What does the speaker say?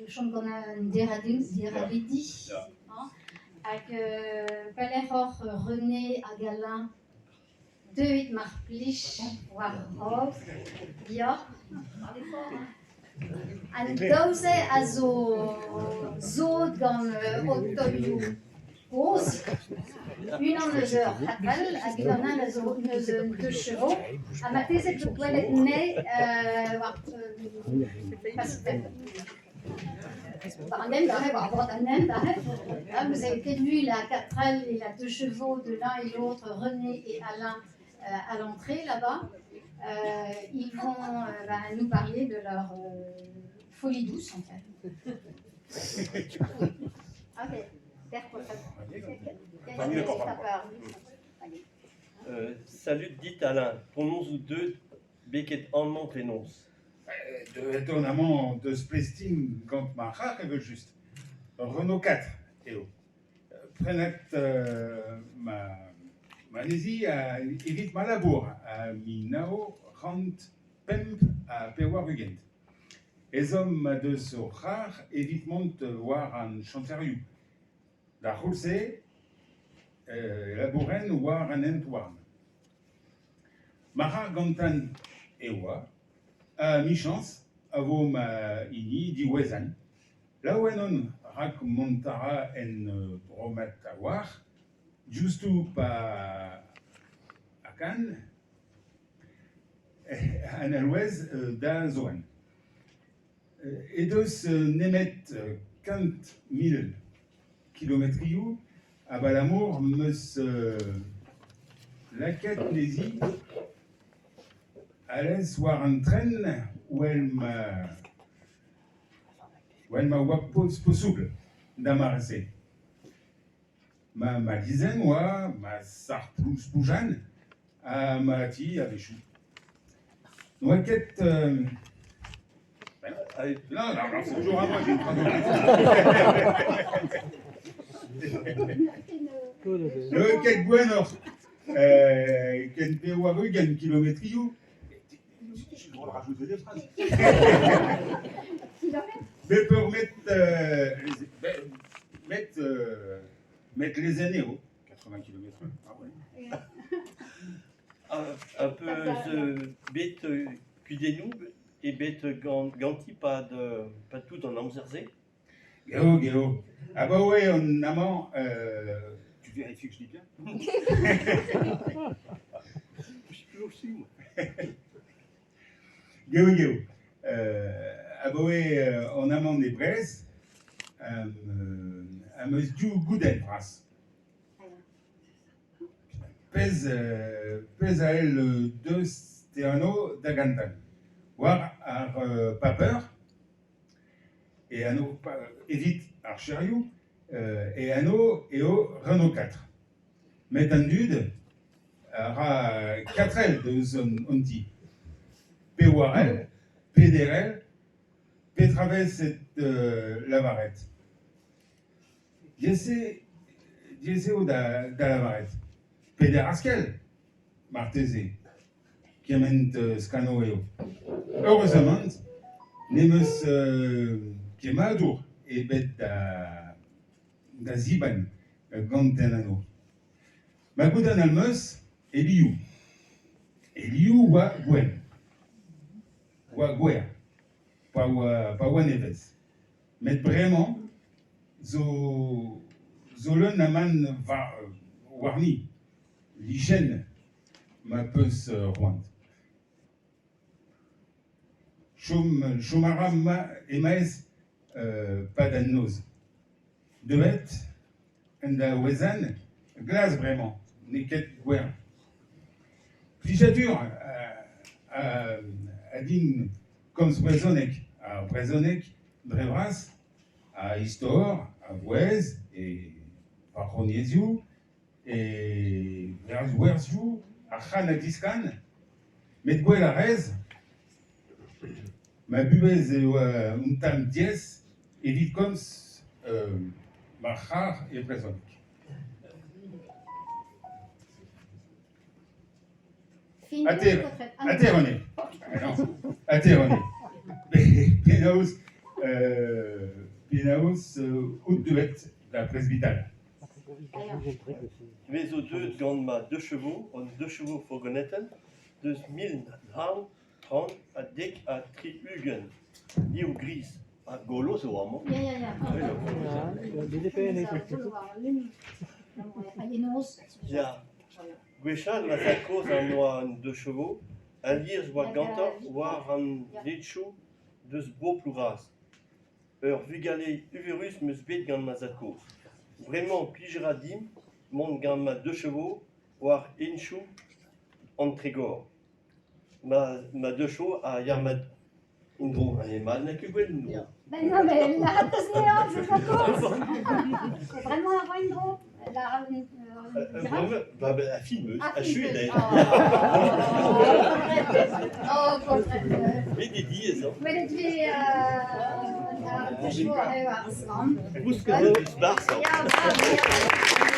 chom gant an deravidi. Hag pelec'h oc'h René hag Alain Deuit mar plij war-raok ya. An daou-se a zo sot gant otoioù kozh. Unan eus ur c'hatal hag unan all a zo eus un deux chevaux. Ha marteze 'peus gwelet anezhe war War an hent aze, war bord an hent aze. Vous avez peut-être vu la 4L et la deux chevaux de l'un et l'autre, René et Alain, à l'entrée là-bas. Ils vont bah, nous parler de leur folie douce en fait. Ok. Salud dit Alain, penaos out deuet Beket amañ penaos? Deuet on amañ deus Plestin gant ma c'harr evel-just. Ur Renault 4 eo. Prenet ma anezhi evit ma labour ha 1985. Ezhomm ma deus ur c'harr evit mont war an chanterioù. D'ar c'houlz-se e labouren war an hent-houarn. Ma c'harr gantan e oa, ha 'michañs a vo ma hini diwezhañ. Laouen on rak mont a ra en bromat a-walc'h, diouzhtu pa akan an alc'hwez da zoen. He deus nemet 100 000 kilometrioù abalamour 'm eus lakaet anezhi alez war an tren 'wel ma 'wel ma oa posubl d'ar mare-se. Ma malizenn oa ma sac'h plouz-Ploujean ha ma ti a-wechoù. N'oa ket Non, non, non, c'est toujours à moi, j'ai une phrase N'oa ket gwelloc'h ken 80 kilometrioù. J'ai le droit de rajouter des phrases. Bet peurmet met met lezenn eo 80 km ah ouais. Un peu bet kudennoù ebet ganti 'pad tout an amzer-se? Geo, geo. Abaoe on amañ, tu vérifies que je dis bien? Geo, geo. Abaoe on amañ e Breizh, am eus div goudenn vras. Pezh pezh a c'hell deus te anv da gentañ. War ar paper e anv evit ar cherioù e anv eo Renault 4. Met an dud a ra 4L deus an ti. Pewarel, pederel, petra 'vez lavaret. Diaes eo da lavaret. Peder askell, marteze. Kement skanv eo. Eüruzamant n'em eus kemmadur ebet da zibenn gant an anv. Ma goulenn am eus e liv. E liv oa gwenn. Oa gwer. Pa oa pa oa nevez. Met bremañ zo zo leun amann warni, lichenn ma 'peus c'hoant. Chom chom a ra e-maez 'pad an noz. Deuet en da wezenn glas bremañ, n'eo ket gwer. Plijadur a din komz brezhoneg, ar brezhoneg dre vras, a istor, a vouezh, e parroniezhioù, e gwerzhioù, ar c'han ha diskan. Met gwell a rez, ma buhez eo un tamm diaes evit komz ma c'har e brezhoneg. Ater on eo. Penaos... Penaos out deuet da presbital? Me zo deuet gant ma deux chevaux, an deux chevaux fourgonnetenn, deus 1970. Liv gris. Ha golo zo amañ. Ya, ya, ya. Ya. Gwechall ma zad-kozh en doa un deux chevaux, alies oa gantañ war an hentoù deus bro Plougraz. Ur vugale eürus 'm eus bet gant ma zad-kozh. Bremañ plij a ra din mont gant ma deux chevaux war hentoù an Trégor. Ma ma deux chevaux a ya mat en-dro, ha mat n'a ket gwell en-dro. Ben non, mais la ratas c'est sa course. C'est vraiment un en-dro. La, Vraiment, bah, bah, a filmeuse, Ah, a filmeuse. d'ailleurs. Oh, oh, Mais des dièses, hein. Welet vez ar deux chevaux a eo ar skramm. Kousket deus Barça. Ya, bravo.